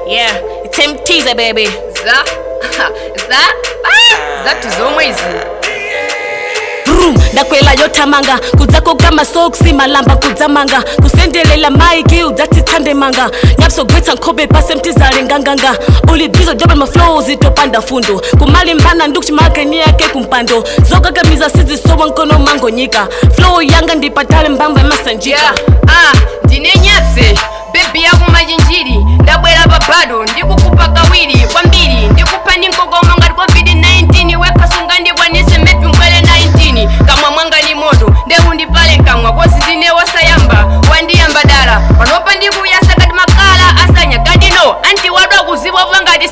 Yeah, it's MTZ, baby. Za za ah, zathu zomwe izi. Vroom, ndakwela yothamanga kudzakoka masoksi malamba kudzamanga kusendelela maiki udzatsitsande manga nyapsogwetsa nkhope pase mtizale nganganga uli bizo joba maflows topanda fundo kumalimbana ndikuchimakeni yake kumpando zokakamiza sizisowa nkono mangonyika flow yanga ndipatale mbamba masanjika. Yeah, ah, ndine nyapse bebi yakumachinjiri, ndabwera pabado ndikukupa kawiri kwambiri, ndikupha ndi mkokomo ngati COVID-19. Wekhasunga ndikwanise maybe ngwele 19, kamwa mwanga ni moto ndekundipale mkamwa kosi ndine wosayamba wandiyamba dala panopa ndikuyasa ngati makala asanya gadino antiwadwa kuzipopa ngati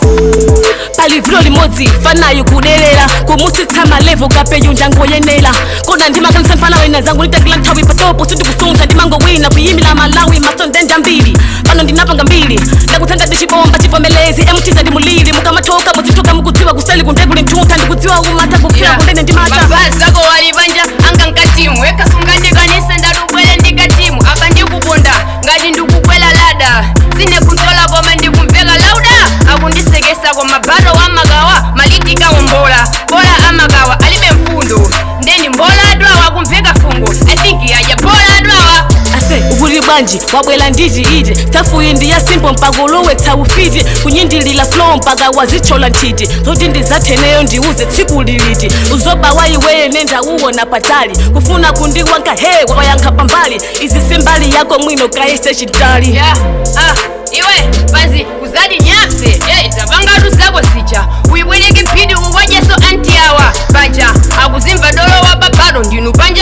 Pali vulo limodzi fanayo kudelera kumutsitsa malevo kapeyu ndangoyenera kona ndimakanisa mfana wena zangu nditakila nthawi patopo sindikusuntha ndimangowina kuyimila Malawi maso ndenda mbiri pano ndinapanga mbiri ndakutsenga ndichibomba chivomelezi emutiza ndimulili mukamathoka muzithoka mukudziwa kuseli kundekuli mthuntha ndikudziwa umatha kukhila kundene ndimata. Mabhazi ako wali panja anga nkatimu wekhasunga ndikanise ndalubwele ndikatimu apa ndikuponda ngati ndikukwela lada sine kuntola koma ndikumveka lauda akundisekesa koma bato wamakawa malitika wombola bola amakawa alibe mfundo ndeni mbola adwawa akumveka fungo. I think aja bola adwawa. Ase ukuli bwanji wabwela nditi iti safuyi ndiya simple mpaka ulowetsa ufiti kunyindilila flow mpaka wazitshola nthiti zoti ndizatheneyo ndiuze tsiku liliti uzoba wayiweye nendawuwona patali kufuna kundiwanka he wayankha pambali izi simbali yako mwino kayese chitali. Yeah, ah, iwe pazi kuzati nyapse hey, tapangatu zako zija uyibwereke mphidi uwadyeso anti awa paja akuzimva dolo wa babado ndinu panja.